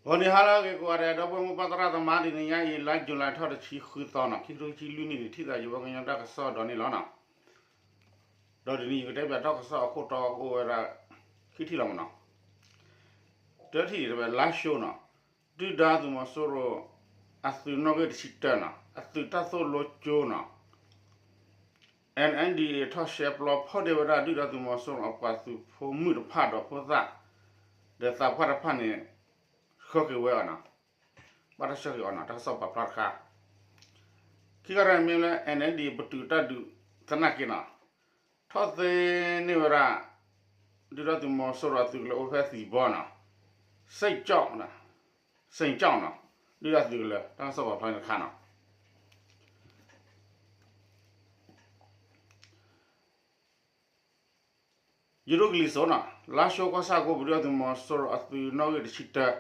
ဂီၤနံၤဟါလၢအဂ့ၤကိးဂၤဒဲး ဒီပုၢ်ဝဲၢ်မိၢ်ပၢ်သရၣ်သမါ တနံၤညါအံၤ လါယူၤလံ ထီၣ်တဆံဃုသီနီၤ ခံကထိခံဆံလွံၢ်နံၣ်န့ၣ် ထံၣ်သးယဝဲကညီတၢ်ကစီၣ်ဒီးန့ၣ်လီၤနီၤ. ဒီးတနံၤအံၤ ယကတဲပၠးတၢ်ကစီၣ်အခိၣ်တီအိၣ်ဝဲဒၣ် ခံထံၣ်လီၤမ့ၢ်နီၤ. တထံၣ်တဝဲ လါၡိနီၤ, ဒုၣ်ဒါသုးမီၤစိရိၤ အသုးနီၣ်ဂံၢ်တဆံတၢနီၤ အသုးတၢ်သိၣ်လိကၠိနီၤ N N D A ထီၣ်ရှဲပျီဖီၣ်န့ၢ်ဝဲဒၣ် ဒုၣ်ဒါသုးမီၤစိရိၤအပှၤသုးဖိမုၣ်တဖၣ်ဒီးဖိသၣ် ဒီးသးပှၢ်တဖၣ်န့ၣ် ဆှၢက့ၤဝဲအီၤနီၤ, ဘၣ်တၢ်ဆှၢက့ၤအီၤနီၤ တၢ်ကစီၣ်ပာ်ဖျါတခါ. ခံခါတခါန့ၣ်မ့ၢ်လၢ N N D A ပတုာ်တၢ်ဒုးသနာ်က့နီၤ ထီၣ်သ့န့ၢ်ဝဲဒၣ် ဒုၣ်ဒါသုးမီၤစိရိၤအသုးကလၢၤအိၣ်ဖဲသံၣ်ဘီနီၤ, စ့ၣ်ကၠီၣ်နီၤ, စ့ၣ်ကၠီၣ်နီၤ, ဒုၣ်ဒါသုးကလၢၤ တၢ်ကစီၣ်ပာ်ဖျါန့ၣ်တခါနီၤ. ယိၤဒိၣ်ကလံၤစိးနီၤ လါၡိကီၢ်ဆၣ်ကိး ပဒုၣ်ဒါသုးမီၤစိရိၤအသုးနီၣ်ဂံၢ်တဆံတၢ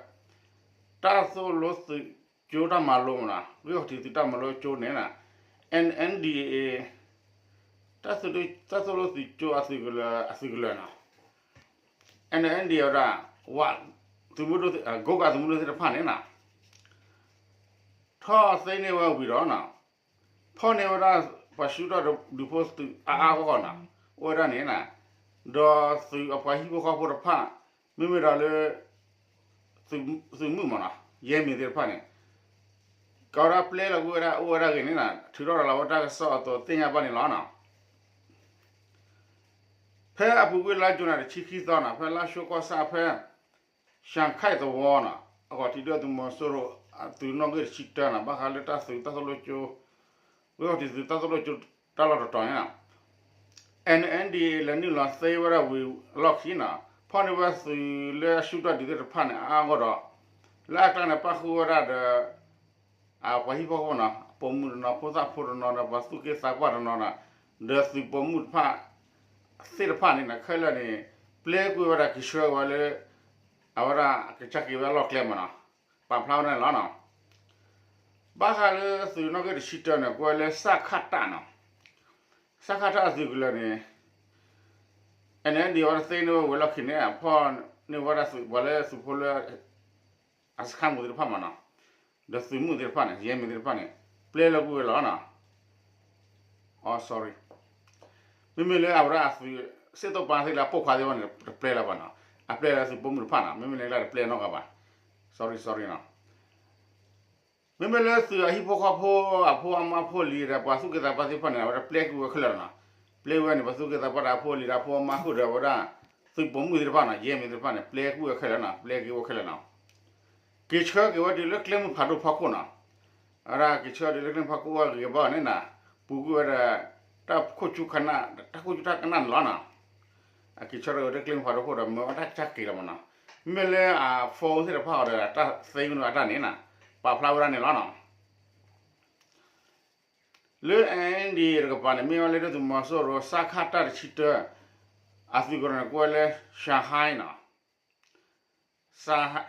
တၢ်သိၣ်လိသုးကၠိတၢ်မၤလိမ့ၢ်နီၤ ဂ့ၢ်ခီၣ်ထံးသုးတၢ်မၤလိကၠိန့ၣ်နီၤ N N D A တၢ်သိၣ်လိသုးကၠိအသုးကလၢၤ အသုးကလၢၤနီၤ N N D A ဝဲဒၣ် ဝး သုးမုၢ်ဒိၣ် ကိးကးသုးမုၢ်ဒိၣ်သ့ၣ်တဖၣ်န့ၣ်နီၤ ထီၣ်သ့န့ၢ်ဝဲဝံၤဒီးနီၤ ဖီၣ်န့ၢ်ဝဲဒၣ် ပှၤဆူၣ်ထီၣ်ဒုးဖိသုးအါအါဂီၢ်ဂီၢ်နီၤ အိၣ်ဝဲဒၣ်န့ၣ်နီၤ ဒီးသုးအပှၤဟံၣ်ဖိဃီဖိတဖၣ် မ့မ့ၢ်ဒီးလၢ သုးမုၣ်မ့ၢ်နီၤ ယဲၢ်မံၤသ့ၣ်တဖၣ်န့ၣ် ကဝဲဒၣ်ပျဲလီၤကွံာ်ဝဲဒၣ်အိၣ်ဝဲဒၣ်ဂ့ၤန့ၣ်နီၤ ထုးထီၣ်ရၤလီၤဝဲတၢ်ကစီၣ်အသိးသ့ၣ်ညါဘၣ်န့ၣ်လီၤနီၤ. ဖဲအပူၤကွံာ်လါယူၤန့ၣ် တဆံခံသီနီၤ ဖဲလါၡိကီၢ်ဆၣ်ဖဲ ရှၣ်ခၢၣ်သဝီနီၤ အဂီၢ်ထံးဒုၣ်ဒါသုးမီၤစိရိၤ အသုးနီၣ်ဂံၢ်တဆံတၢနီၤ ဘၣ်ဃးလၢတၢ်သုးတၢ်သိၣ်လိကၠိ ဂ့ၢ်ခီၣ်ထံးသုးတၢ်သိၣ်လိကၠိတၢ်လီၢ်တတီၤန့ၣ်နီၤ N N D A လဲၤနုာ်လီၤသ့ဝဲဒၣ်ဝံၤအလီၢ်ခံနီၤ ဖီၣ်န့ၢ်ဝဲသုးလၢအဆူၣ်ထီၣ်ဒုးသ့ၣ်တဖၣ်န့ၣ် အါအါဂီၢ်ဒီး လၢအကျါန့ၣ် ပၣ်ဃုာ်ဝဲဒၣ်ဒီး အပှၤဟံၣ်ဖိဃီဖိနီၤ အပိာ်မုၣ်တနီၤ ဖိသၣ်ဖိတနီၤဒီး ပှၤသူၣ်က့သးပှၢ်တနီၤနီၤ ဒီးသုးပိာ်မုၣ်တဖၣ် သ့ၣ်တဖၣ်န့ၣ်နီၤ ခဲလၢာ်န့ၣ် ပျဲကွံာ်ဝဲဒၣ်က့ၤဆှၢဝဲလၢ အဝဲဒၣ်အကစၢ်က့ၤဝဲအလီၢ်ကျဲမ့ၢ်နီၤ ပာ်ဖျါဝဲဒၣ်န့ၣ်လီၤနီၤ. ဘၣ်ဃးလၢသုးနီၣ်ဂံၢ်တဆံတၢန့ၣ် ကွဲးလၢစခတနီၤ စခတအသုးကလၢၤန့ၣ် N N D A ဝဲဒၣ်သ့န့ၢ်ဝဲဝံၤလီၢ်ခံန့ၣ် ဖီၣ်န့ၢ်ဝဲဒၣ်သုးပှၤလၢသုးဖိလၢ အစခန်းမူးသ့ၣ်တဖၣ်မ့ၢ်နီၤ ဒီးသုးမုၢ်သ့ၣ်တဖၣ်န့ၣ် ယဲၢ်မံၤသ့ၣ်တဖၣ်န့ၣ် ပျဲလီၤကွံာ်ဝဲလီၤနီၤ အ sorry မ့မ့ၢ်လၢအဝဲဒၣ်အသုး စ့ၣ်တိၣ်ပာ်သ့ၣ်လၢအပိာ်ခွါသ့ၣ်တဖၣ်န့ၣ် တပျဲလၢၤဘၣ်နီၤ အပျဲလၢသုးပိာ်မုၣ်တဖၣ်နီၤ မ့မ့ၢ်လၢတပျဲနီတဂၤဘၣ် sorry sorry နီၤ မ့မ့ၢ်လၢသုးအဟံၣ်ဖိဃီဖိ အဖိအမါဖိလံၤဒီး ပှၤသူၣ်က့သးပှၢ်သ့ၣ်တဖၣ်န့ၣ် အဝဲဒၣ်ပျဲကွံာ်ဝဲခဲလၢာ်လီၤနီၤ ပျဲဝဲန့ၣ် ပှၤသူၣ်က့သးပှၢ်ဒီးအဖိအလံၤဒီးအဖိအမါဃုာ်ဒီးအဝဲဒၣ် သုးပိာ်မုၣ်သ့ၣ်တဖၣ်နီၤ ယဲၢ်မံၤသ့ၣ်တဖၣ်န့ၣ် ပျဲကွံာ်ဝဲခဲလၢာ်နီၤ ပျဲက့ၤဝဲခဲလၢာ်နီၤ က့ၤဆှၢက့ၤဝဲဒၣ်လၢကျဲမုၢ်ဖးဒိၣ်ဖီခိၣ်နီၤ အဝဲဒၣ်က့ၤဆှၢဒၣ်လၢကျဲမုၢ်ဖးဒိၣ်ဖီခိၣ်ဝဲဂ့ၤဘၣ်န့ၣ်နီၤ ပူၤကွံာ်ဝဲဒီး တၢ်ခိၣ်ဆူၣ်ခနၣ် တၢ်ခိၣ်ဆူၣ်တၢ်ကနၣ်န့ၣ်လီၤနီၤ အက့ၤဆှၢထီၣ်က့ၤဝဲလၢကျဲမုၢ်ဖးဒိၣ်ဖီခိၣ်ဒီး မၢအတၢ်ကစၢ်က့ၤလီၤမ့ၢ်နီၤ မ့မ့ၢ်လၢအ phone သ့ၣ်တဖၣ်အီၤဒီး တၢ်သ့န့ၢ်အတၢ်န့ၣ်နီၤ ပာ်ဖျါဝဲဒၣ်န့ၣ်လီၤနီၤ လၢ N N D A တကပၤန့ၣ် မ့ၢ်ဝဲလၢဒုၣ်ဒါသုးမီၤစိရိၤ စခတတဆံတၢ အသုးကရၢန့ၣ် ကွဲးလၢ Shanghai နီၤ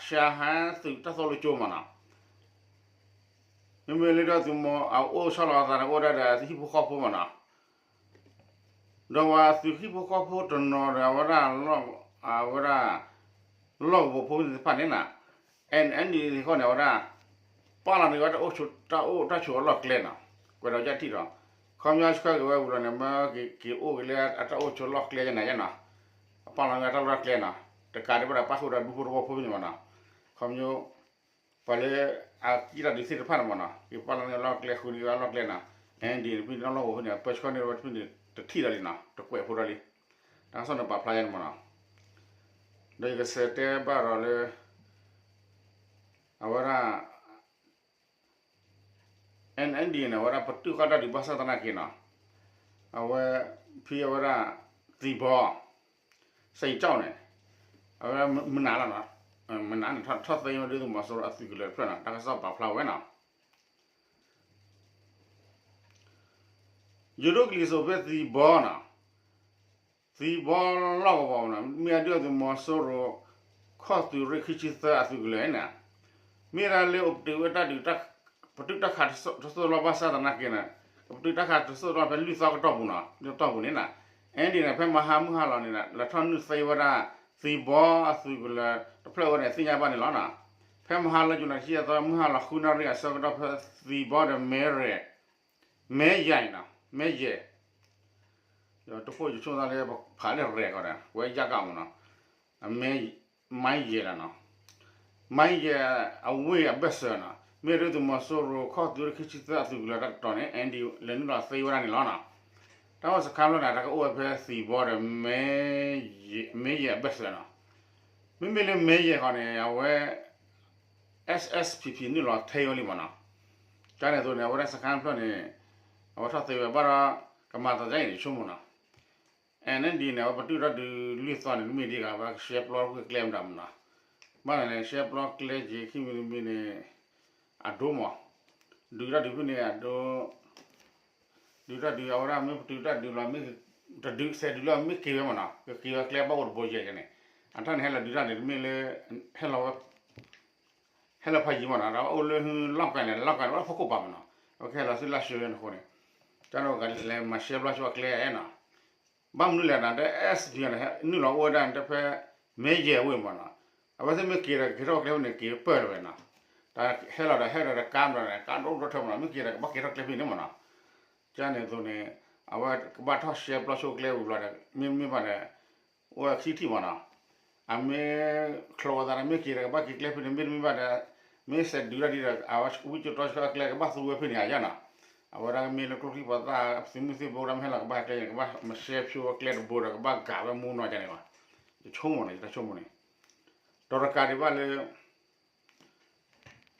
Shanghai သုးတၢ်သိၣ်လိကၠိမ့ၢ်နီၤ မ့မ့ၢ်လၢဒုၣ်ဒါသုးမီၤအအိၣ်ဆီလီၤအသးန့ၣ် အိၣ်ဝဲဒၣ်ဒီးဟံၣ်ဖိဃီဖိမ့ၢ်နီၤ ဒီးပှၤသုးဟံၣ်ဖိဃီဖိတနီၤဒီး အဝဲဒၣ် အဝဲဒၣ် လီၢ်ကဝီၤဖိသ့ၣ်တဖၣ်န့ၣ်နီၤ N N D A ဃီန့ၣ် အဝဲဒၣ် ပာ်လီၤန့ၢ်ဝဲတၢ်အိၣ်ဆိး တၢ်အိၣ်တၢ်ဆိးအလီၢ်ကျဲနီၤ ကွဲးဒီးယၢ်ထံၣ်ဒီး ခီပညီဆှၢက့ၤဝဲဝံၤလီၤန့ၣ် မၢက့ၤက့ၤအိၣ်က့ၤလၢအတၢ်အိၣ်ဆိးလီၢ်ကျဲယဲၢ်နၤယဲၢ်နီၤ အပာ်လီၤန့ၢ်ဝဲတၢ်လီၢ်ကျဲနီၤ တကးဒံးဘၣ်ဒီးပၣ်ဃုာ်ဒီးဒူဖိသဝီဖိဖဲန့ၣ်မ့ၢ်နီၤ ခီပညီ ပှၤလၢ အကံၣ်တၢ်ဒုးသ့ၣ်တဖၣ်န့ၣ်မ့ၢ်နီၤ က့ၤပာ်လီၤန့ၢ်လီၢ်ကျဲဃုာ်န့ၢ်ဝဲလီၢ်ကျဲနီၤ N N D A တဖုန့ၣ် လီၢ်ကဝီၤဖိန့ၣ် ပၢဆှၢန့ၢ်ဝဲတဖုန့ၣ် တထံၣ်ဒီးလံနီၤ တကွဲးဖိဒီးလံ တၢ်ကစီၣ်န့ၣ်ပာ်ဖျါယဲၢ်န့ၣ်မ့ၢ်နီၤ ဒီးယကစံးတဲဘၣ်ဒီးလၢ အဝဲဒၣ် N N D A န့ၣ် အဝဲဒၣ်ပတုာ်ဃာ်တၢ်ဒုးဘၣ်ဆၣ်သနာ်က့နီၤ အဝဲ ဖဲအဝဲဒၣ် သံၣ်ဘီ စ့ၣ်ကၠီၣ်န့ၣ် အဝဲမနုၤလီၤနီၤ မနုၤန့ၣ်ထီၣ်သ့ဝဲဒၣ်ဒုၣ်ဒါသုးမီၤစိရိၤအသုးကလၢၤတဖျၢၣ်နီၤ တၢ်ကစီၣ်ပာ်ဖျါဝဲနီၤ ယိၤဒိၣ်ကလံၤစိးဖဲသံၣ်ဘီနီၤ သံၣ်ဘီလီၢ်ကဝီၤနီၤ မ့ၢ်အဒုၣ်ဒါသုးမီၤစိရိၤ ခီၣ်သုးရ့ၣ်ခံဆံသၢအသုးကလၢၤန့ၣ် မ့ၢ်ဒၣ်လၢအိၣ်ပတုာ်ဝဲတၢ်ဒုး ပတုာ်တၢ်ခးတစိၢ်တလီၢ်ဘၣ်ဆၣ်သနာ်က့န့ၣ် ပတုာ်တၢ်ခးတစိၢ်တလီၢ်ဖဲလွံၢ်သီကတီၢ်ပူၤနီၤ လွံၢ်သီကတီၢ်ပူၤန့ၣ်နီၤ N N D A န့ၣ် ဖဲမဟါမုၢ်ဟါလီၤန့ၣ် လဲၤထီၣ်နုာ်သ့ဝဲဒၣ် သံၣ်ဘီအသုးကလၢၤတဖျၢၣ်ဝဲန့ၣ် သ့ၣ်ညါဘၣ်န့ၣ်လီၤနီၤ ဖဲမဟါလၢ July တဆံယဲၢ်သီ မုၢ်ဟါလီၤဃုနၣ်ရံၣ်အဆၢကတီၢ် ဖဲသံဘီဒီးမဲရဲၣ်, မဲယဲၢ်နီၤ, မဲယဲၢ်, တခိၣ်ယဆိကမိၣ်သးလၢဖးလၢရဲၣ်ကီးဒီး ဝဲယၢ်ကၣ်မးနီၤ, အမဲ, မဲယဲၢ်လီၤနီၤ, မဲယဲၢ်အဝ့ၢ်အဘၢၣ်စၢၤနီၤ, မ့ၢ်ဒုသုးမီၤစိရိၤခီၣ်သုးရ့ၣ်ခံဆံသၢ အသုးကလၢၤတၢ်ကတီၤန့ၣ် အဲၣ်ဒံး လဲၤနုာ်လီၤသ့ဝဲဒၣ်န့ၣ်လီၤနီၤ, တၢ်အိၣ်စခါဖျၢၣ်န့ၣ် တၢ်ကအိၣ်ဝဲဖဲသံဘီဒီး မဲယဲၢ်အဘၢၣ်စၢၤနီၤ, မ့မ့ၢ်လၢမဲယဲၢ်ဃီန့ၣ် အဝဲ SSPP နုာ်လီၤထဲဝဲလံမးနီၤ, ကန့ၣ်အသိးန့ၣ် အဝဲဒၣ်စခါဖျၢၣ်န့ၣ် အဝဲထီၣ်သ့ဝဲဘၣ်ဒီး ကမၤသးဒ်အံၤန့ၣ် ဆိကမိၣ်နီၤ, အဲၣ်ဒံးန့ၣ် အဝဲပတုာ်တၢ်ဒုးလွံၢ်သီန့ၣ် တမ့ၢ်ဒ်ဂၤဘၣ် ကရှဲပျီကွံာ်ကျဲမတၤမးနီၤ, ဘၣ်န့ၣ် ရှဲပျီကျဲက့ၤခံမံၤတမံၤန့ၣ် အဒိမး, ဒုးတၢ်ဒုးဖဲန့ၣ်အဒိ ဒုးတၢ်ဒုးအဝဲဒၣ်မ့ၢ်ပတုာ်တၢ်ဒုးလီၤ မ့ၢ်တဒုးစဲးဒုးလီၤ မ့ၢ်က့ၤဝဲမးနီၤ ကက့ၤဝဲကျဲဘၣ်အိၣ်တဘိယဲၢ်န့ၣ်, အတၢ်န့ၣ်ဟဲလီၤဒုးတၢ်န့ၣ် တမ့ၢ်လၢ ဟဲလီၤဝဲ ဟဲလီၤဖးယံၤမးနီၤ ဒီးအိၣ်လၢလီၢ်ကၤန့ၣ် လီၢ်ကၤန့ၣ် အိၣ်လၢဖီခိၣ်ပၤမးနီၤ အဝဲကဟဲလီၤဆူလၢၡိန့ၣ်အဃိန့ၣ်, ကန့ၣ်လဲၤမၤရှဲပျီဆိအကျဲနီၤ, ဘၣ်မနုၤလဲၣ်နီၤ တၢ်အဲၣ်စပံန့ၣ် နုာ်လီၤအိၣ်ဝဲဒၣ်န့ၣ် တဖဲ မဲယဲၢ်ဝ့ၢ်မးနီၤ, အဝဲသ့ၣ်မ့ၢ်က့ၤဒီးက့ၤထီၣ်ကျဲဖဲန့ၣ် က့ၤပၢၢ်လီၤဝဲနီၤ, တၢ်ဟဲလီၤဒီးဟဲလီၤဒီးကါမးဒီး ကါဒိၣ်ဒိၣ်ထၢမးနီၤ မ့ၢ်က့ၤဒီးကဘၣ်က့ၤထီၣ်ကျဲဖဲန့ၣ်မးနီၤ, ကန့ၣ်အသိးန့ၣ် အဝဲကဘၣ်ထီၣ်ရှဲပျီဆိကျဲဝံၤဘျီဒီး မ့တမ့ၢ်ဘၣ်ဒီး အိၣ်ဝဲခံထံၣ်မးနီၤ, အမ့ၢ်ချိးဝဲသးဒီး မ့ၢ်က့ၤဒီးကဘၣ်က့ၤကျဲဖဲန့ၣ် မ့တမ့ၢ်ဘၣ်ဒီး မ့ၢ်စဲးဒုးတၢ်ဒ်ဒီး အဝဲဝံၣ်ကၠိတီဆှၢအကျဲကဘၣ်သူဝဲဖဲန့ၣ်ဧါနီၤ, အဝဲဒၣ်ကမ့ၢ်လၢကျိချံပှၤသၣ် သုးမုၢ်သံၣ်ဘိဒၣ်မ့ၢ်ဟဲလီၤကဘၣ်ကျဲန့ၣ် ကဘၣ်မၤရှဲပျီအကျဲတဘိဒီး ကဘၣ်ဂာ်ဝဲမူနီၤန့ၣ်ဘၣ်, ယဆိကမိၣ်န့ၣ် ယတၢ်ဆိကမိၣ်န့ၣ်, ဒီးတကးဒံးဘၣ်လၢ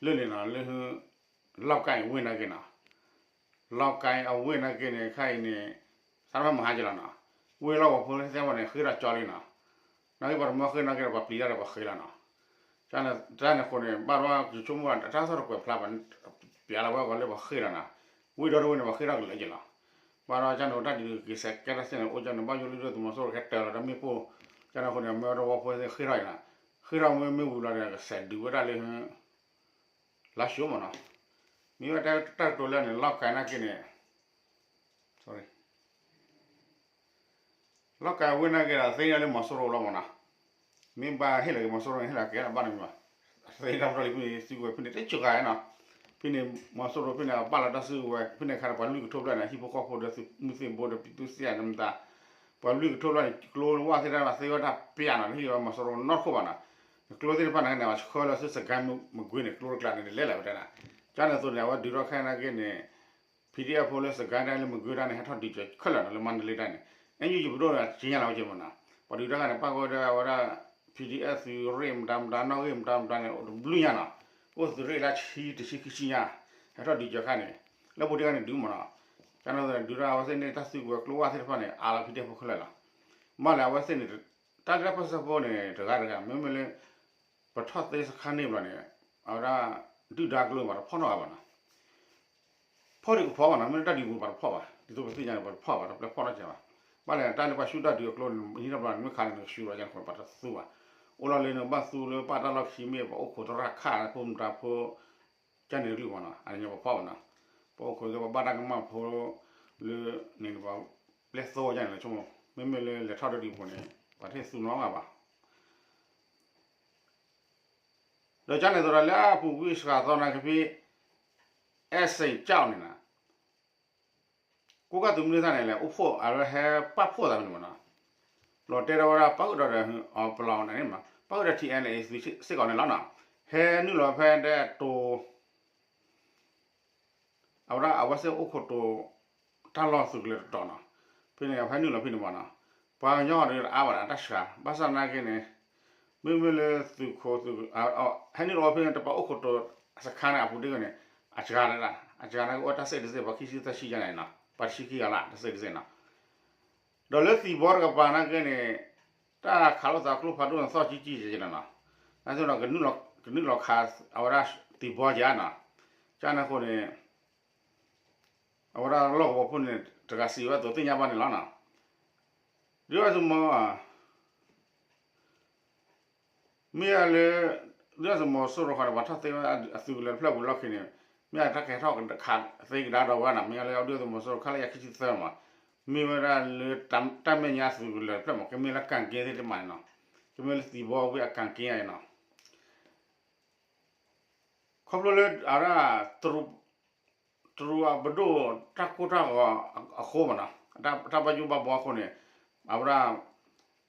လၢန့ၣ်နီၤ လၢ လီၢ်ကၤအဝ့ၢ်နာ်က့နီၤ, လီၢ်ကၤအဝ့ၢ်နာ်က့န့ၣ် ခဲအံၤန့ၣ် စးထီၣ်မဟါက့လီၤနီၤ, ဝ့ၢ်လီၢ်ကဝီၤဖိလၢသ့ၣ်ဝဲန့ၣ် ဃ့ထီၣ်ကၠီလံနီၤ, နာ်က့ပှၤတမၢဃ့နာ်က့ဒီး ပှၤပျံၤတၢ်ဒီးပှၤဃ့လီၤနီၤ, တၢ်န့ၣ်အဃိန့ၣ် ဘၣ်ဒီးယဆိကမိၣ် တၢ်ကစီၣ်တကွဲးဖျါဘၣ် ပျးလီၤဝဲအဂီၢ်လၢပှၤဃ့လီၤနီၤ, ဝ့ၢ်ဒီတဝ့ၢ်န့ၣ် ပှၤဃ့ထီၣ်ကလၢာ်က့လီၤ, ဘၣ်ဒီးကန့ၣ်တၢ်ဒုးက့ၤစဲးကဲထီၣ်စ့ၢ်န့ၣ် အိၣ်ကန့ၣ် ဘၣ်ယိၣ်လၢဒုသုးမီၤစိရိၤကဟဲတၢၤလီၤတၢ်မ့ၣ်ပိၢ်, ကန့ၣ်အဃိန့ၣ် မ့ၢ်ဒီဝီဖိသ့ၣ်ဃ့ထီၣ်အံၤနီၤ, ဃ့ထီၣ်မ့ၢ်မ့ၢ်ဝံၤလီၤဒီး ကစဲးဒုးဝဲဒၣ်လၢ လါၡိမးနီၤ, မ့ၢ်ဝဲတၢ်ကတိၤလၢန့ၣ် လီၢ်ကၤနာ်က့န့ၣ် လီၢ်ကၤဝ့ၢ်နာ်က့ဒီး သ့ၣ်ညါလၢမီၤစိရိၤလီၤမးနီၤ, မ့ၢ်ဘၣ်ဟ့ၣ်လီၤက့ၤမီၤစိရိၤန့ၣ် ဟ့ၣ်လီၤက့ၤတဘၣ်န့ၣ်မး, သ့ၣ်ညါတၢ်ပျီလံဖဲန့ၣ် စုကဝဲၤဖဲန့ၣ် တစှၤဂၤနီၤ, ဖဲန့ၣ် မီၤစိရိၤဖဲန့ၣ် ပာ်လီၤတၢ်စုကဝဲၤ ဖဲန့ၣ်ခါဒီး ပှၤလွံၢ်ကထိဘျီန့ၣ် ဟံၣ်ဖိဃီဖိဒီးသုးမုၢ်သံၣ်ဘိဒီး ပံသူစ့ၣ်နမတၤ, ပှၤလွံၢ်ကထိဘျီန့ၣ် ကျိဝဲသ့ၣ်တဖၣ်သ့ဝဲဒၣ်ပျၢ်နီၤ တဟ့ၣ်ဝဲမီၤစိရိၤနီတခိၣ်ဘၣ်နီၤ, ကျိသ့ၣ်တဖၣ်န့ၣ် အဆှၢလၢဆူစကဲမကွ့ၤန့ၣ် ကျိတကျါန့ၣ် လဲၤလၢဝဲဒၣ်နီၤ, ကန့ၣ်အသိးန့ၣ် အဝဲဒုးထီၣ်ခဲနာ်က့န့ၣ် PDF ဖိလၢစကဲတၢ်လၢမကွ့ၤတၢ်န့ၣ် ဟဲထီၣ်ဒုးစၢၤခဲလၢာ်နီၤ လၢမါတလ့တၢ်န့ၣ်, အဲၣ်ယူၣ်ယပဒိၣ်န့ၣ် က့ညါလီၤဝဲက့မးနီၤ, ပှၤဒုးတၢ်ခါန့ၣ် ပၣ်ဃုာ်ဒီးအဝဲဒၣ် PDF သုးရ့ၣ်မတၤမတၤ နီၣ်ဂံၢ်မတၤမတၤန့ၣ် အိၣ်တဘျုးညါနီၤ, အိၣ်သုးရ့ၣ်လၢဆံတဆံခံဆံညါ, ဟဲထီၣ်ဒုးစၢၤခါန့ၣ် လၢပူၤတ့ၢ်ခါန့ၣ်ဒုးမးနီၤ, ကန့ၣ်အသိးန့ၣ် ဒုးထီၣ်အဝဲသ့ၣ်န့ၣ် တၢ်စုကဝဲၤကျိဝဲသ့ၣ်တဖၣ်န့ၣ် အါလီၤ PDF ဖိခဲလၢာ်လီၤ, မ့ၢ်လၢအဝဲသ့ၣ်န့ၣ် တၢ်လၢပၢဆှၢဖိန့ၣ် တဂၤတဂၤ မ့မ့ၢ်လၢ ပထီၣ်သ့စခါန့ၣ်ဘျီန့ၣ် အဝဲဒၣ် ဒုၣ်ဒါကျိမး တဖီၣ်နီတဂၤဘၣ်နီၤ, ဖီၣ်ဒံးကဖီၣ်ဘၣ်နီၤ မ့ၢ်လၢတၢ်ဒုးပူၤပှၤတဖီၣ်ဘၣ် ဒ်သိးပသ့ၣ်ညါန့ၣ် ပှၤတဖီၣ်ဘၣ် တပျဲဖီၣ်နီတစဲးဘၣ်, ဘၣ်လဲၣ် တၢ်လၢပှၤဆူၣ်တၢ်ဒုးအကျိန့ၣ် ဟံးထီၣ်ဘျီန့ၣ် မ့ၢ်ခးန့ၣ် နကဆူၣ်လီၤကန့ၣ် ပှၤတသူဘၣ်, အိၣ်လီၤလၢနဘၣ်သူလၢပၢ်တၢ်လီၢ်ခံမ့ၢ် ပှၤအိၣ်ခိးသရၣ်ခၣ်ဖိမတၤဖိ ကန့ၣ်တကလုာ်ဘၣ်နီၤ အန့ၣ်ပှၤဖီၣ်ဘၣ်နီၤ, ပှၤအိၣ်ခိးသ့ၣ် ပှၤဘၣ်တၢ်ကမၣ်ဖိ လၢန့ၣ်န့ၣ် ပှၤပျဲသိကန့ၣ်လီၤ ဆိကမိၣ် မ့မ့ၢ်လၢလဲၤထီၣ်ဒ်ဒ်အပူၤန့ၣ် ပှၤတဟ့ၣ်သူနီတဂၤဘၣ် ဒီးကန့ၣ်အသိးဒီးလၢအပူၤကွံာ်စှၤသီနာ်က့ဖဲ အဲၣ်စ့ၣ်ကၠီန့ၣ်နီၤ, ကိးကၢ်သုးမုၢ်ဒိၣ်သၣ်န့ၣ်လဲၣ် အိၣ်ဖှိၣ်အဝဲဟဲပာ်ဖှိၣ်သးဖဲန့ၣ်မးနီၤ, လီၤတဲာ်ဒီးဝဲဒၣ်ပာ်ဃုာ်ဒီးဒီး ပလီၤန့ၣ်မး ပာ်ဃုာ်ဒီး ထံအဲၣ်အဲလ်အ့ သုးစ့ၢ်ကီးန့ၣ်လီၤနီၤ, ဟဲနုာ်လီၤဖဲဒဲးတိၤ အဝဲဒၣ်အဝဲသ့ၣ်အိၣ်ခိးတိၤ တၢ်လီၢ်သုးကလၢၤတတီၤနီၤ, ဖဲန့ၣ် ဟဲနုာ်လီၤဖဲန့ၣ်မးနီၤ, ပှၤကညီဒီးအါဘၣ်ဒီးတၢ်ဆှၢ ဘၣ်ဆၣ်နာ်က့န့ၣ် မ့မ့ၢ်လၢသုးခိၣ်သုး ဟဲနုာ်လီၤဖဲန့ၣ် တပာ်အိၣ်ခိးတိၤစခါန့ၣ်အပူၤတ့ၢ်န့ၣ် အစှၤဒၣ် အစှၤနာ်က့အိၣ်တၢ်စ့ၣ်တစ့ၣ် ပှၤခံဆံသၢဆံယါန့ၣ်နီၤ ပှၤတဆံခံဂၤလၢ်တစ့ၣ်တစ့ၣ်နီၤ ဒီးလၢသံၣ်ဘီတကပၤနာ်က့န့ၣ် တၢ်ခးလိာ်သးကျိဖးဒိၣ်န့ၣ်သီၣ်ကံကံယဲၢ်ယဲၢ်လီၤနီၤ, နာ်က့ဒီး ကနုာ်လီၤခးအဝဲဒၣ်သံၣ်ဘီယါနီၤ, ကန့ၣ်အဃိန့ၣ် အဝဲဒၣ်လီၢ်ကဝီၤဖိန့ၣ် တဂၤစံးဝဲအသိးသ့ၣ်ညါဘၣ်န့ၣ်လီၤနီၤ, ဒုၣ်ဒါသုးမီၤ မ့ၢ်လၢ ဒုၣ်ဒါသုးမီၤစိရိၤဃီန့ၣ် ပှၤထီၣ်သ့ဝဲအသုးကလၢၤတဖျၢၣ်ပူၤလီၢ်ခံန့ၣ် မ့ၢ်တၢ်ကဟဲထီၣ်ခးသ့ကဒါဒီးဝဲနီၤ, မ့ၢ်လၢဒုၣ်ဒါသုးမီၤစိရိၤ ခလရ ခံဆံသၢမး, မ့ၢ်ဝဲဒၣ်လၢတၢ်မဲာ်ညါသုးကလၢၤတဖျၢၣ်မး ကမ့ၢ်လၢကၣ်က့သ့ၣ်တဖၣ်န့ၣ်နီၤ, ကမ့ၢ်လၢသံၣ်ဘီဝ့ၢ်အကၣ်က့အံၤနီၤ ခီဖျိလၢအဝဲဒၣ် တရူးအပဒိၣ်တၢ်ကိၢ်တၢ်ဂီၤအဃိမ့ၢ်နီၤ, တၢ်ဘၣ်ယိၣ်ဘၣ်ဘှီအဃိန့ၣ်, အဝဲဒၣ်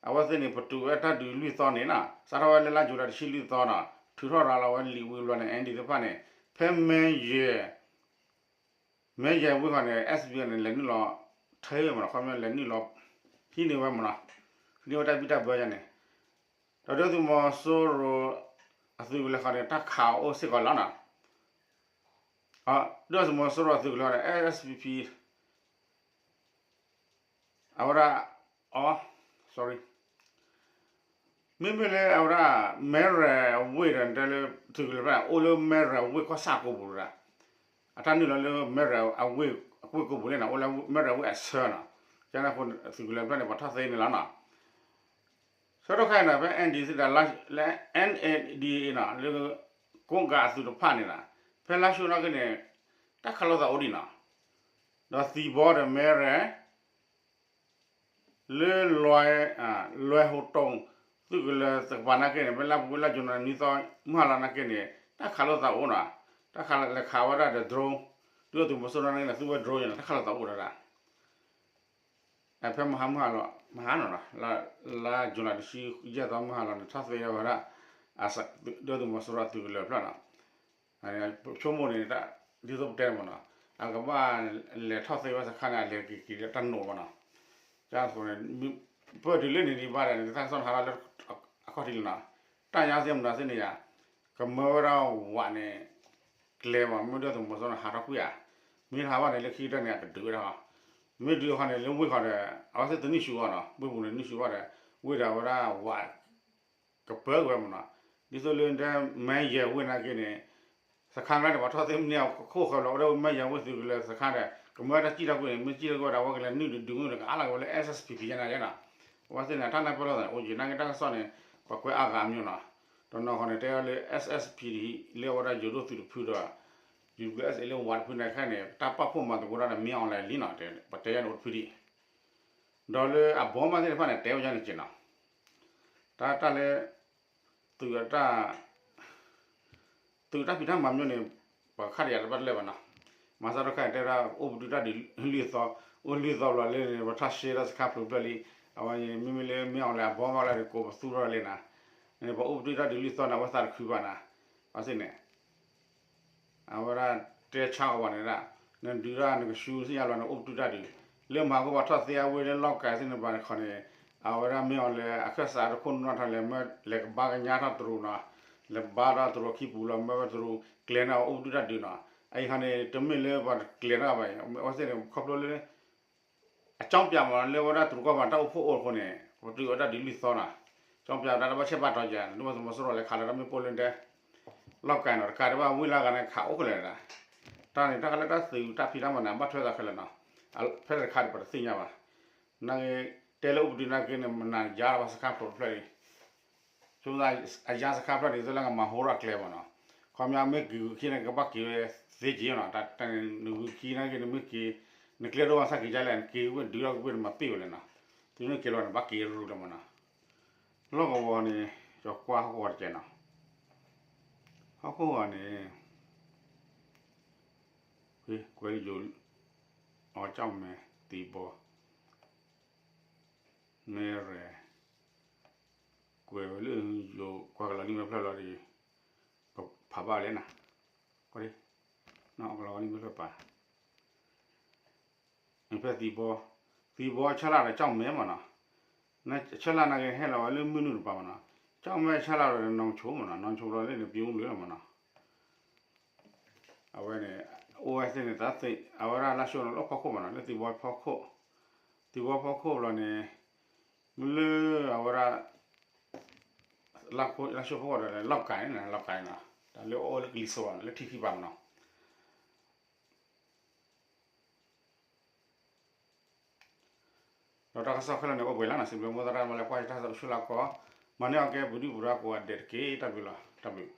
အဝဲသ့ၣ်န့ၣ် ပတုာ်ဝဲတၢ်ဒုးလွံၢ်သီန့ၣ်နီၤ, စးထီၣ်ဝဲလၢလါယူၤလံတဆံလွံၢ်သီနီၤ, ထုးထီၣ်ရၤလီၤဝဲလံာ်ဝံၤဘျီန့ၣ် အဲၣ်ဒံးသ့ၣ်တဖၣ်န့ၣ် ဖဲမဲယဲၢ် မဲယဲၢ်ဝ့ၢ်ခီန့ၣ် SSPP န့ၣ် လဲၤနုာ်လီၤ ထဲမ့ၢ်နီၤ, ခီပညီလဲၤနုာ်လီၤ ဟံးန့ၢ်ဝဲမ့ၢ်နီၤ, ဟံးန့ၢ်ဝဲတၢ်ဘံၣ်တၢ်ဘၢယါန့ၣ်, ဒီးဒုၣ်ဒါသုးမီၤစိရိၤ အသုးကလၢၤဃီန့ၣ် တၢ်ခးအီၤအိၣ်စ့ၢ်ကီးလီၤနီၤ, ဒုၣ်ဒါသုးမီၤစိရိၤအသုးကလၢၤန့ၣ် SSPP အဝဲဒၣ် အီ sorry မ့မ့ၢ်လၢအဝဲဒၣ် မဲရယ်ဝ့ၢ်ဒီး နတဲလၢ သုးကလၢၤဖျၢၣ်န့ၣ် အိၣ်လၢမဲရယ်ဝ့ၢ်ကီၢ်ဆၣ်ကိးပူၤတဒၣ်, အတၢ်နုာ်လီၤလၢမဲရယ်အဝ့ၢ်အဝ့ၢ်ကိးပူၤန့ၣ်နီၤ, အိၣ်လၢမဲရယ်ဝ့ၢ်အဆၢနီၤ, ကန့ၣ်အဃိ သုးကလၢၤဖျၢၣ်န့ၣ် ပှၤထီၣ်သ့န့ၣ်လီၤနီၤ, ဆၢထီၣ်ခဲအံၤန့ၣ် ဖဲ NDC ဒီး လၢ NDAA နီၤ လၢ ကိးကၤအသုးတဖၣ်န့ၣ်နီၤ, ဖဲလါၡိနာ်က့န့ၣ် တၢ်ခးလိာ်သးအိၣ်ဒံးနီၤ, ဒီးသံဘီဒီးမဲရယ် လၢ လွဲၢ်ဟိတိၣ် သုးကလၢၤတကပၤနာ်က့န့ၣ် ဖဲလါပူၤကွံာ်လါယူၤနံၤသီ မုၢ်ဟါလီၤနာ်က့န့ၣ် တၢ်ခးလိာ်သးအိၣ်နီၤ, တၢ်ခးလဲၤခးဝဲဒၣ်ဒီး drone, ဒုၣ်ဒါသုးမီၤစိရိၤနာ်က့န့ၣ် သူဝဲ drone န့ၣ် တၢ်ခးလိာ်သးအိၣ်ဒၣ်ဒၣ် ဖဲမဟါမုၢ်ဟါလီၤ မဟါနီၤနီၤ လါယူၤလံတဆံယဲၢ်သီမုၢ်ဟါလီၤန့ၣ် ထီၣ်သ့ဝဲဒၣ် ဒုၣ်ဒါသုးမီၤစိရိၤအသုးကလၢၤဖျၢၣ်နီၤ, ဆိကမိၣ်န့ၣ် ဒ်သိးပတဲန့ၣ်မ့ၢ်နီၤ, အကဘၣ်လဲၤထီၣ်သ့ဝဲစခါန့ၣ် အလဲၤက့ၤက့ၤလၢတၢ်နိးမ့ၢ်နီၤ, န့ၣ် ပၢၢ်တုၤလၢန့ၣ်ဒံးဘၣ်ဒီး နကသးကစီၣ်နဟးထီၣ်လၢ အခီၣ်ထံးလီၤနီၤ, တၢ်ညါသ့ၣ်မတၤသ့ၣ်န့ၣ်ယါ, ကမၢဝဲဒၣ်ဝးန့ၣ် ကျဲမ့ၢ် မ့ၢ်ဒုၣ်ဒါသုးမီၤစိရိၤန့ၣ် ဟးထီၣ်ကွံာ်ဧါ, မ့ၢ်တဟးဘၣ်န့ၣ် လၢခံကတၢၢ်န့ၣ် အကဒုးဝဲဒၣ်, မ့ၢ်ဒုးဃီန့ၣ် လၢဝ့ၢ်ဃီဒီး အဝဲသ့ၣ်တနုာ်ဆူၣ်အီၤနီၤ, ဝ့ၢ်ပူၤန့ၣ်နုာ်ဆူၣ်ဘၣ်ဒီး ဝ့ၢ်ဒီးအဝဲဒၣ်ဝး ကပၢက့ၤဝဲမ့ၢ်နီၤ, ဒ်သိးလၢတဲမဲယဲၢ်ဝ့ၢ်နာ်က့န့ၣ် စခါကျါန့ၣ် ပှၤထီၣ်သ့မနုၤအခိၣ်ဃၢၤလီၤ အိၣ်ဒီးမဲယဲၢ်ဝ့ၢ်သုးကလၢၤစခါဒီး ကမၢတၢ်စံၣ်ထီၣ်ကွံာ်န့ၣ် မ့ၢ်စံၣ်ထီၣ်ကွံာ်ဝဲဒီး အဝဲကလဲၤနုာ်ဒုးမုၢ်ဒီး ကအါလီၤက့ၤဝဲလၢ SSPP ယဲၢ်နာ်က့နီၤ, အဝဲသ့ၣ်န့ၣ် တၢ်နၢ်ပၢၢ်လိာ်သးန့ၣ်အိၣ်က့ၤ နာ်က့တၢ်ကစီၣ်န့ၣ် ပှၤကွဲးအါဂၤမ့ၢ်နီၤ, တနီၤဃီန့ၣ် တဲဝဲလၢ SSPP လၢအဝဲဒၣ်ယိၤဒိၣ်သုးတဖုဒီး UWSA လၢဝးတဖုန့ၣ်ခဲန့ၣ် တၢ်ပာ်ဖှိၣ်မၤသကိးတၢ်ဒီး မင်းအောင်လှိုင် လံနီၤ, ပတဲယါန့ၣ်အိၣ်တဖုဒံး ဒီးလၢအဘီမါသ့ၣ်တဖၣ်န့ၣ် တဲဝဲဒ်န့ၣ်က့နီၤ, တၢ်တၢ်လၢ သုးတၢ် သုးတၢ်ဖံးတၢ်မၤမ့ၢ်န့ၣ် ပှၤခါတယၤတဘၣ်တလၢာ်ဘၣ်နီၤ, မၤစၢ်တခါတဲဒၣ်အိၣ်ပတုာ်တၢ်ဒုးလွံၢ်သီ, အိၣ်လွံၢ်သီဘျီလၢန့ၣ် ပထီၣ်ရှဲထီၣ်စခါဖျိးဖျၢၣ်လံ, အဝဲမ့မ့ၢ်လၢ မင်းအောင်လှိုင် အဘီမါလၢန့ၣ် ကိးပသူထီၣ်လံနီၤ, ပှၤအိၣ်ပတုာ်တၢ်ဒုးလွံၢ်သီန့ၣ် အဝဲသးတခုဘၣ်နီၤ, အဝဲသ့ၣ်န့ၣ် အဝဲဒၣ်တဲဆါအီၤဘၣ်န့ၣ်ဒၣ်, နဒုးဒၣ်နကဆူစံၣ်ညါလီၤန့ၣ် အိၣ်ပတုာ်တၢ်ဒုး, လၢမၤကီၢ်ပှၤထီၣ်သ့အဝ့ၢ်လၢလီၢ်ကၤသ့ၣ်န့ၣ်ဘၣ်န့ၣ်ခီန့ၣ်, အဝဲဒၣ်မ့ၢ်အီၤလၢအခၢၣ်စးတခိၣ်နီၣ်ထီၣ်လဲၤမၢလဲၤကဘါကညါထီၣ်တရူးနီၤ, လဲၤဘါထီၣ်တရူးခံပူၤလီၤ မၢဝဲတရူးကျဲၤန့ၢ်အအိၣ်ပတုာ်တၢ်ဒုးနီၤ, အအံၤခီန့ၣ် တမ့ၢ်လၢပှၤကျဲၤန့ၢ်ဘၣ်, အဝဲသ့ၣ်န့ၣ် ခီဖျိလၢ အကြောင်းပြန်မ့ၢ်နီၤ လၢဝဲဒၣ်တရူးကီၢ်ပူၤတၢ်အိၣ်ဖှိၣ်အိၣ်အဃိန့ၣ် ပတုာ်ဝဲဒၣ်ဒုးလွံၢ်သီနီၤ, အကြောင်းပြန်တၢ်တဘၣ်ဆဲးဘၣ်တီၤယၤ ဒ်သိးသုးမီၤစိရိၤလဲၤခးလီၤတၢ်မ့ၣ်ပိၢ်လၢဒဲ လီၢ်ကၤနီၤ တကးဒံးဘၣ်ဝ့ၢ်လၢအဂၤန့ၣ် ခးအိၣ်ခဲလၢာ်ဒၣ်, တၢ်န့ၣ် တၢ်ခါလၢတၢ်သုးတၢ်ဖံးတၢ်မၤန့ၣ် အဘၣ်ထွဲသးခဲလၢာ်နီၤ, ဖဲတခါဒံးပတသ့ၣ်ညါဘၣ်, နာ်က့ တဲလၢအိၣ်ပတုာ်နာ်က့န့ၣ် မနၤယါလီၤဘၣ်စခါဖျိးတဖျၢၣ်လံ ဆိမိၣ်သးအယါစခါဖျၢၣ်န့ၣ် သိးလၢကမၤဟိထီၣ်ကျဲမ့ၢ်နီၤ, ခီပညီမ့ၢ်က့ၤဂုၤခံန့ၣ် ကဘၣ်က့ၤဝဲသ့က့ၤနီၤ, တၢ်တၢ်န့ၣ် နဂုၤခံနာ်က့န့ၣ် မ့ၢ်က့ၤ နကျဲဒိၣ်မးဆၣ်က့ၤဒ်လဲၣ် နက့ၤဝ့ၢ်ဒုးထီၣ်က့ၤဝ့ၢ်န့ၣ် မၤပ့ၢ်ဝဲလဲၣ်နီၤ, သုန့ၣ်က့ၤလီၤန့ၣ် ဘၣ်က့ၤရူၤလီၤမ့ၢ်နီၤ, လီၢ်ကဝီၤန့ၣ် ကကွၢ်ဟီၣ်ကဝီၤတကဲးနီၤ, ဟီၣ်ကဝီၤန့ၣ် ကွဲးယိၤ အီၤကၠီၣ်မဲ သံဘီ မ့ၢ်ရဲၣ် ကွဲးဝဲလၢယိၤ ကွၢ်ကလီၤလံမ့ၢ်ဖျၢၣ်လီၤဒီး ပဖးဘၣ်လဲၣ်နၤ, ကလီၤလံမ့ၢ်ဖျၢၣ်ပာ် ဖဲသံဘီ, သံဘီဆၢလၢ်ဒီးကၠီၣ်မဲမ့ၢ်နီၤ, ဆၢလၢ်နာ်က့ ဟဲလီၤဝဲလၢမုၢ်နုာ်တပၤမ့ၢ်နီၤ, ကၠီၣ်မဲဆၢလၢ်ဒီးနီၢ်ဆိမ့ၢ်နီၤ, နီၢ်ဆိလီၤလၢန့ၣ် ပၠိလၢမ့ၢ်နီၤ, အဝဲန့ၣ် အိၣ်ဝဲသ့ၣ်န့ၣ် အဝဲဒၣ်လၢဆှိလၢဖီခိၣ်မ့ၢ်နီၤ, လၢသံဘီဖီခိၣ်, သံဘီဖီခိၣ်လီၤန့ၣ် မ့ၢ်လၢအဝဲဒၣ် လၢဆှိဖီခိၣ်ဒီး လီၢ်ကၤန့ၣ် လီၢ်ကၤန့ၣ်နီၤ, တၢ်လၢအအိၣ်လၢကလံၤစိးဘၣ် လၢထံခံပၤမ့ၢ်နီၤ. ဒီးတၢ်ကစီၣ်ခဲလၢာ်န့ၣ် အိၣ်ပှဲၤလံနီၤ, စံးဘျုးမိၢ်သရၣ်မၤလၢကွၢ်တၢ်သးဆူလၢကီၢ်, မၤန့ၢ်အီၤကဲပဒုၣ်ပဒါကိးဂၤဒဲးတက့ၢ်, တၢ်ဘျုးလီၤ, တၢ်ဘျုး.